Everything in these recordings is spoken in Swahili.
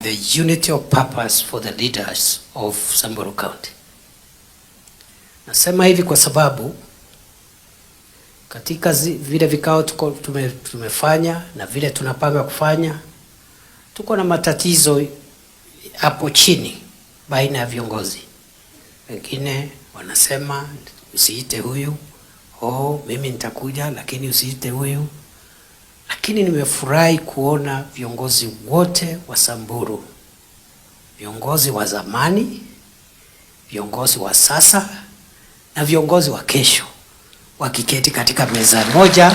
The unity of purpose for the leaders of Samburu County. Nasema hivi kwa sababu katika vile vikao tumefanya na vile tunapanga kufanya, tuko na matatizo hapo chini baina ya viongozi. Wengine wanasema usiite huyu, oh, mimi nitakuja lakini usiite huyu. Lakini nimefurahi kuona viongozi wote wa Samburu, viongozi wa zamani, viongozi wa sasa na viongozi wa kesho wakiketi katika meza moja,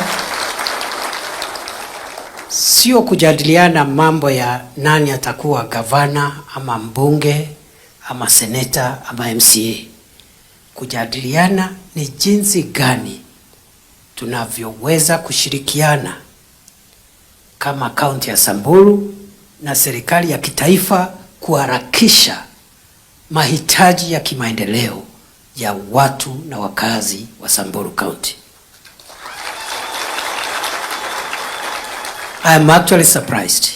sio kujadiliana mambo ya nani atakuwa gavana ama mbunge ama seneta ama MCA. Kujadiliana ni jinsi gani tunavyoweza kushirikiana kama kaunti ya Samburu na serikali ya kitaifa kuharakisha mahitaji ya kimaendeleo ya watu na wakazi wa Samburu County. I am actually surprised.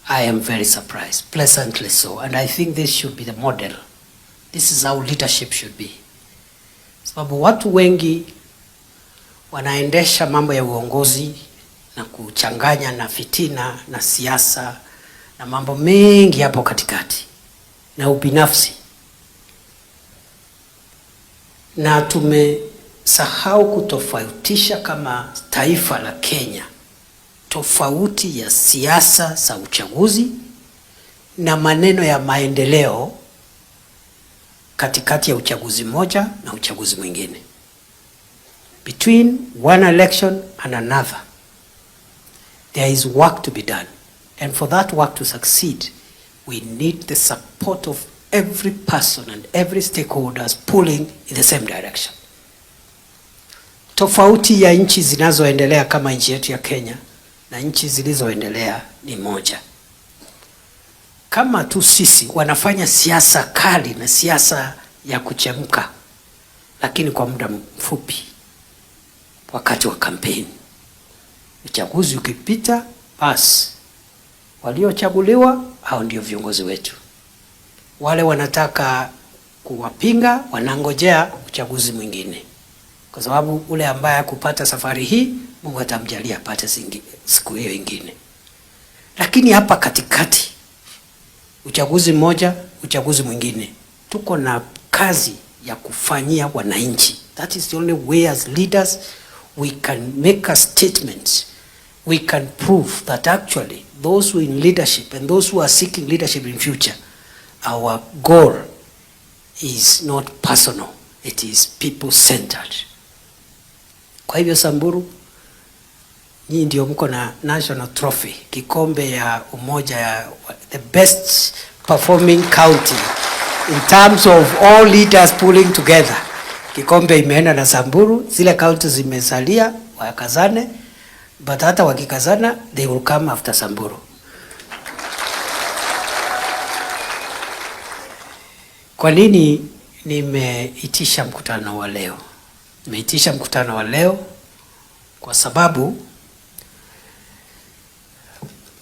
I am very surprised, pleasantly so, and I think this should be the model. This is how leadership should be. Sababu watu wengi wanaendesha mambo ya uongozi na kuchanganya na fitina na siasa na mambo mengi hapo katikati na ubinafsi, na tumesahau kutofautisha kama taifa la Kenya tofauti ya siasa za uchaguzi na maneno ya maendeleo katikati ya uchaguzi mmoja na uchaguzi mwingine. Between one election and another, there is work to be done. And for that work to succeed, we need the support of every person and every stakeholders pulling in the same direction. Tofauti ya nchi zinazoendelea kama nchi yetu ya Kenya na nchi zilizoendelea ni moja. Kama tu sisi wanafanya siasa kali na siasa ya kuchemka, lakini kwa muda mfupi, wakati wa kampeni. Uchaguzi ukipita, basi waliochaguliwa hao ndio viongozi wetu. Wale wanataka kuwapinga wanangojea uchaguzi mwingine, kwa sababu ule ambaye hakupata safari hii Mungu atamjalia apate siku hiyo ingine. Lakini hapa katikati, uchaguzi mmoja, uchaguzi mwingine, tuko na kazi ya kufanyia wananchi. That is the only way as leaders we can make a statement. We can prove that actually those who are in leadership and those who are seeking leadership in future, our goal is not personal, it is people-centered. Kwa hivyo Samburu, nyinyi ndio mko na national trophy, kikombe ya umoja ya the best performing county in terms of all leaders pulling together. Kikombe imeenda na Samburu, zile county zimesalia wakazane, but hata wakikazana they will come after Samburu. Kwa nini nimeitisha mkutano wa leo? Nimeitisha mkutano wa leo kwa sababu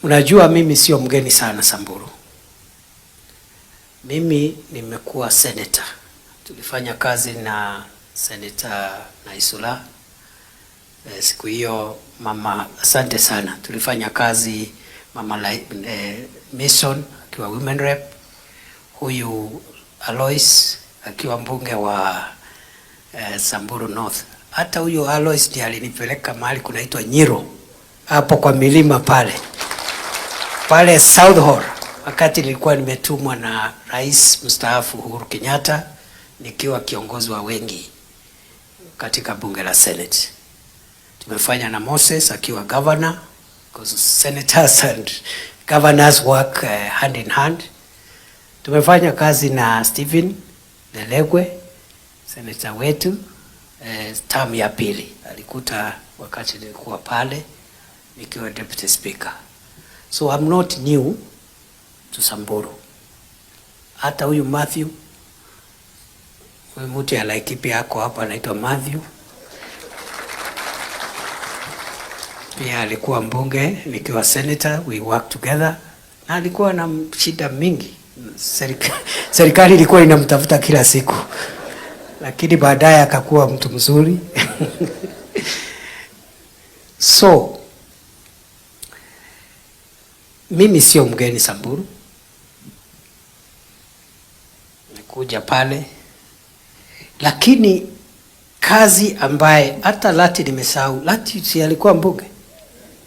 unajua mimi sio mgeni sana Samburu. Mimi nimekuwa senator. Tulifanya kazi na Senator Naisula. Siku hiyo mama, asante sana. Tulifanya kazi mama Mason akiwa women rep, huyu Alois akiwa mbunge wa Samburu North. Hata huyu Alois ndiye alinipeleka mahali kunaitwa Nyiro, hapo kwa milima pale pale South Hall, wakati nilikuwa nimetumwa na Rais mstaafu Uhuru Kenyatta nikiwa kiongozi wa wengi katika bunge la Senate. Tumefanya na Moses akiwa governor, because senators and governors work hand in hand. Tumefanya kazi na Stephen Lelegwe, senator wetu, term ya pili alikuta wakati nilikuwa pale nikiwa deputy speaker. So I'm not new to Samburu. Hata huyu Matthew, huyu mtu ya Laikipia ako hapa anaitwa Matthew, Pia alikuwa mbunge nikiwa senator, we worked together, na alikuwa na shida mingi. Serikali ilikuwa inamtafuta kila siku, lakini baadaye akakuwa mtu mzuri. So mimi sio mgeni Samburu, nikuja pale, lakini kazi ambaye hata Lati nimesahau. Lati si alikuwa mbunge?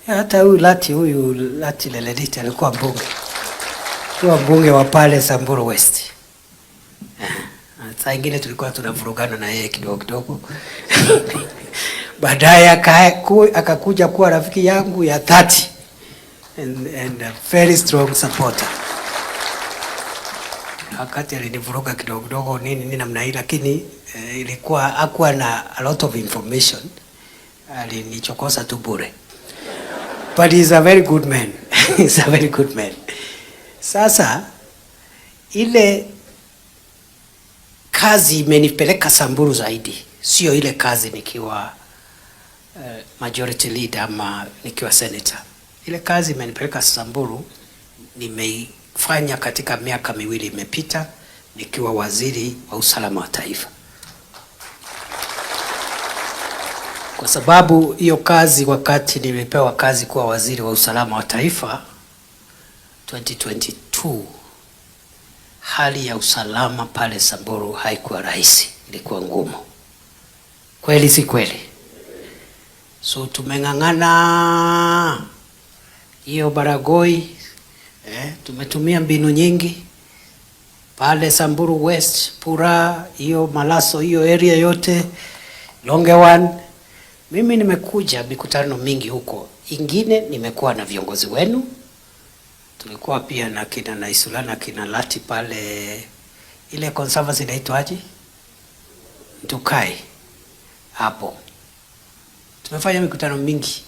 Hata huyu Lati Lelelit alikuwa mbunge, alikuwa mbunge wa pale Samburu West. Saa ingine tulikuwa tunavurugana na yeye kidogo kidogo. Baadaye akakuja kuwa rafiki yangu ya dhati and a very strong supporter. Wakati alinivuruga kidogo kidogo nini nini namna hii, lakini ilikuwa hakuwa na a lot of information, alinichokosa tu bure. But he's a very good man. He's a very good man. Sasa ile kazi imenipeleka Samburu zaidi, sio ile kazi nikiwa majority leader ama nikiwa senator. Ile kazi imenipeleka Samburu nimeifanya katika miaka 2 imepita nikiwa waziri wa usalama wa taifa. Kwa sababu hiyo kazi, wakati nilipewa kazi kuwa waziri wa usalama wa taifa 2022, hali ya usalama pale Samburu haikuwa rahisi, ilikuwa ngumu. Kweli si kweli? So tumeng'ang'ana hiyo Baragoi, tumetumia mbinu nyingi pale Samburu West, Pura, hiyo Malaso, hiyo area yote, Longewan. Mimi nimekuja mikutano mingi huko, ingine nimekuwa na viongozi wenu, tulikuwa pia na kina Naisulana, kina Lati pale ile conservancy inaitwaje, Ntukai hapo. Tumefanya mikutano mingi,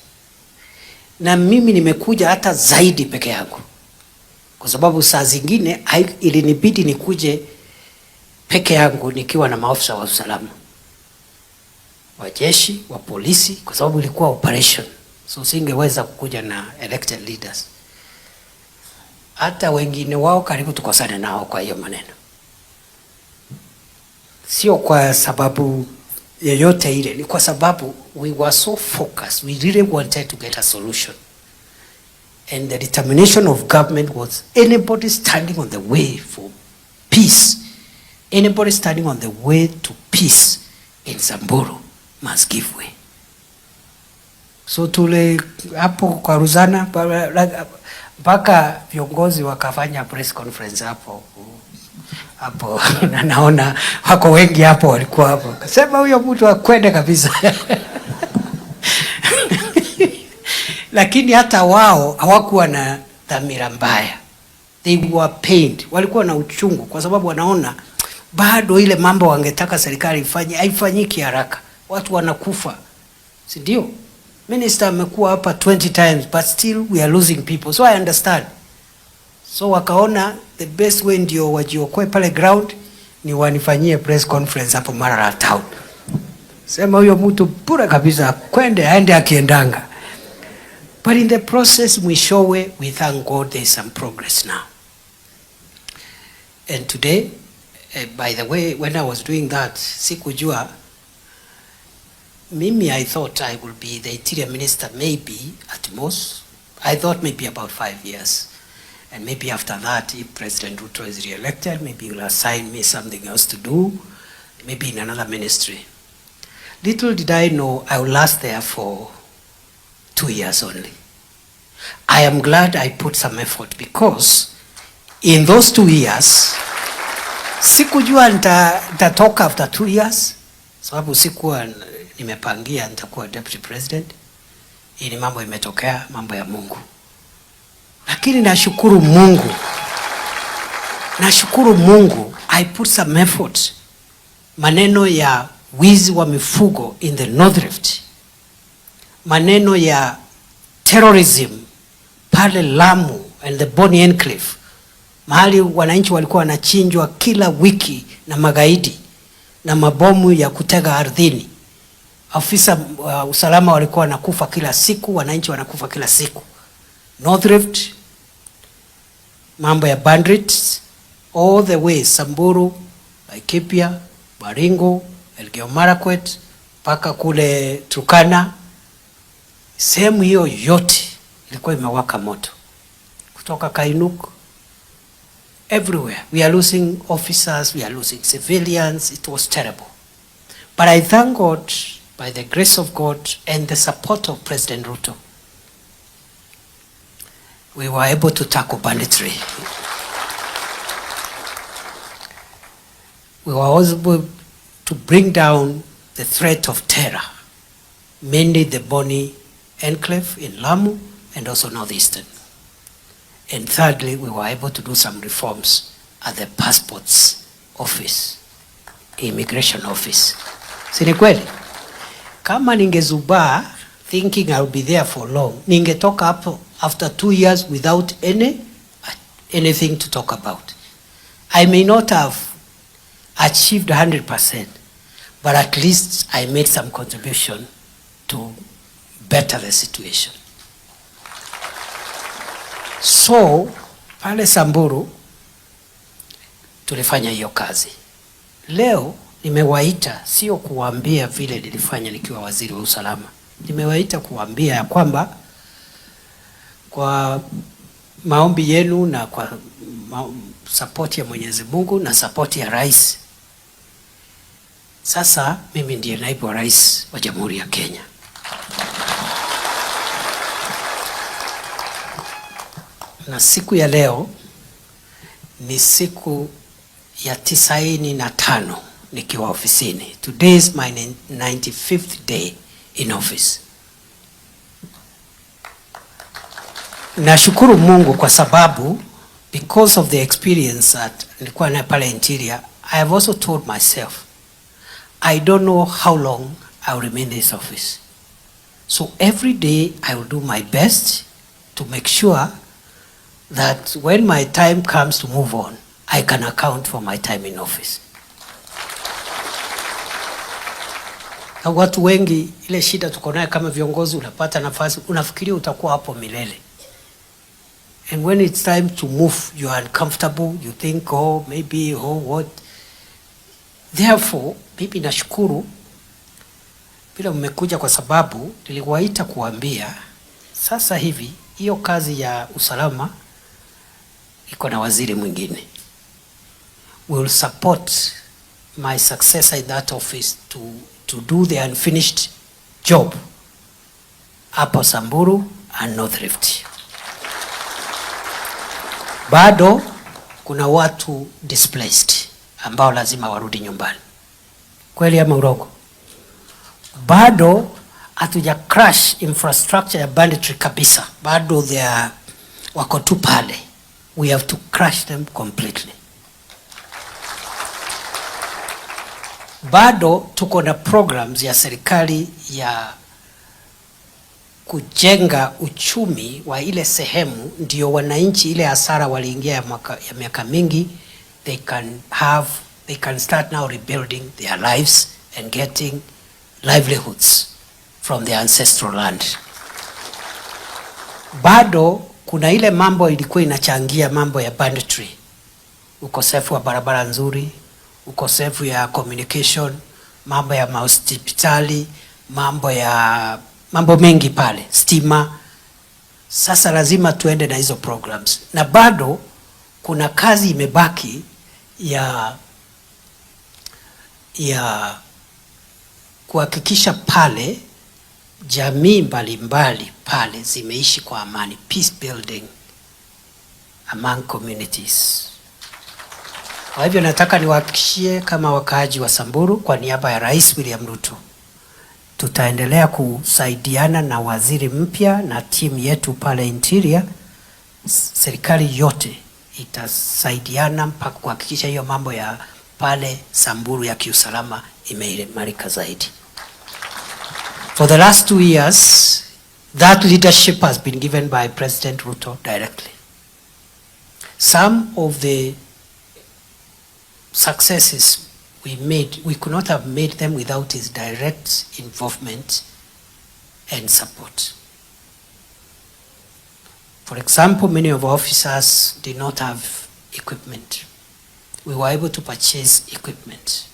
na mimi nimekuja hata zaidi peke yangu, kwa sababu saa zingine ilinibidi nikuje peke yangu nikiwa na maafisa wa usalama wa jeshi, wa polisi, kwa sababu ilikuwa operation, so singeweza kukuja na elected leaders. Hata wengine wao karibu tukosane nao kwa hiyo maneno, sio kwa sababu yeyote ile, ni kwa sababu we were so focused, we really wanted to get a solution, and the determination of government was anybody standing on the way for peace, anybody standing on the way to peace in Samburu must give way. So tule hapo kwa Ruzana mpaka viongozi wakafanya press conference hapo hapo, na naona wako wengi hapo walikuwa hapo, kasema huyo mtu akwende kabisa. Lakini hata wao hawakuwa na dhamira mbaya, they were pained, walikuwa na uchungu kwa sababu wanaona bado ile mambo wangetaka serikali ifanye haifanyiki haraka, watu wanakufa, si ndio? Minister amekuwa hapa 20 times but still we are losing people, so I understand. So wakaona the best way ndio wajiokoe pale ground ni wanifanyie press conference hapo Maralal town, sema huyo mtu bure kabisa kwende aende akiendanga. But in the process mwishowe, we thank God there is some progress now. And today, by the way, when I was doing that, sikujua mimi, I thought I will be the interior minister maybe at most. I thought maybe about 5 years. And maybe after that, if President Ruto is re-elected, maybe he will assign me something else to do, maybe in another ministry. Little did I know I will last there for 2 years only. I am glad I put some effort because in those 2 years, sikujua nitatoka after 2 years, sababu sikuwa nimepangia nitakuwa deputy president. Hii ni mambo imetokea, mambo ya Mungu. Lakini nashukuru Mungu. Nashukuru Mungu I put some effort. Maneno ya wizi wa mifugo in the North Rift, maneno ya terrorism pale Lamu and the Boni Enclave, mahali wananchi walikuwa wanachinjwa kila wiki na magaidi na mabomu ya kutega ardhini. Afisa usalama walikuwa wanakufa kila siku, wananchi wanakufa kila siku. North Rift, mambo ya bandits all the way Samburu, Laikipia, Baringo, Elgeyo Marakwet mpaka kule Turkana, sehemu hiyo yote ilikuwa imewaka moto, kutoka Kainuk, everywhere. We are losing officers, we are losing civilians. It was terrible. But I thank God, by the grace of God and the support of President Ruto, we were able to tackle banditry. We were also able to bring down the threat of terror, mainly the Boni enclave in Lamu and also Northeastern. And thirdly, we were able to do some reforms at the passports office, immigration office. Si ni kweli? Kama ningezubaa thinking I'll be there for long, ningetoka hapo after 2 years without anything to talk about. I may not have achieved 100%, but at least I made some contribution to better the situation. So pale Samburu tulifanya hiyo kazi. Leo nimewaita sio kuwaambia vile nilifanya nikiwa waziri wa usalama. Nimewaita kuwaambia ya kwamba kwa maombi yenu na kwa support ya Mwenyezi Mungu na support ya rais, sasa mimi ndiye naibu wa rais wa Jamhuri ya Kenya. Na siku ya leo ni siku ya 95 nikiwa ofisini. Today is my 95th day in office. Nashukuru Mungu kwa sababu because of the experience that nilikuwa nayo pale Interior, I have also told myself I don't know how long I will remain in this office. So every day I will do my best to make sure that when my time comes to move on, I can account for my time in office. Na watu wengi, ile shida tuko nayo kama viongozi, unapata nafasi, unafikiria utakuwa hapo milele. And when it's time to move, you are uncomfortable, you think, oh, maybe, oh, what. Therefore, mimi nashukuru vile mmekuja kwa sababu niliwaita kuambia sasa hivi hiyo kazi ya usalama iko na waziri mwingine. We will support my successor in that office to do the unfinished job hapo Samburu and North Rift. Bado kuna watu displaced ambao lazima warudi nyumbani. Kweli ama urongo? Bado hatuja crash infrastructure ya banditry kabisa, bado they are wako tu pale. We have to crush them completely. Bado tuko na programs ya serikali ya kujenga uchumi wa ile sehemu, ndio wananchi ile hasara waliingia ya miaka mingi, they can start now rebuilding their lives and getting livelihoods from their ancestral land. Bado kuna ile mambo ilikuwa inachangia mambo ya banditry, ukosefu wa barabara nzuri, ukosefu ya communication, mambo ya mahospitali, mambo mengi pale, stima. Sasa lazima tuende na hizo programs, na bado kuna kazi imebaki ya kuhakikisha pale jamii mbalimbali pale zimeishi kwa amani, peace building among communities. Kwa hivyo nataka niwahakikishie kama wakaaji wa Samburu, kwa niaba ya Rais William Ruto, tutaendelea kusaidiana na waziri mpya na timu yetu pale Interior. Serikali yote itasaidiana mpaka kuhakikisha hiyo mambo ya pale Samburu ya kiusalama imeimarika zaidi. For the last 2 years, that leadership has been given by President Ruto directly. Some of the successes We could not have made them without his direct involvement and support. For example, many of our officers did not have equipment. We were able to purchase equipment.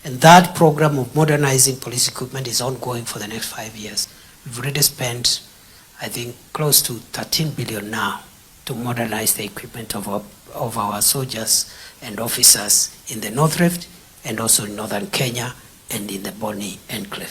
And that program of modernizing police equipment is ongoing for the next 5 years. We've already spent, I think, close to 13 billion now to modernize the equipment of our soldiers and officers in the North Rift and also in northern Kenya and in the Boni Enclave.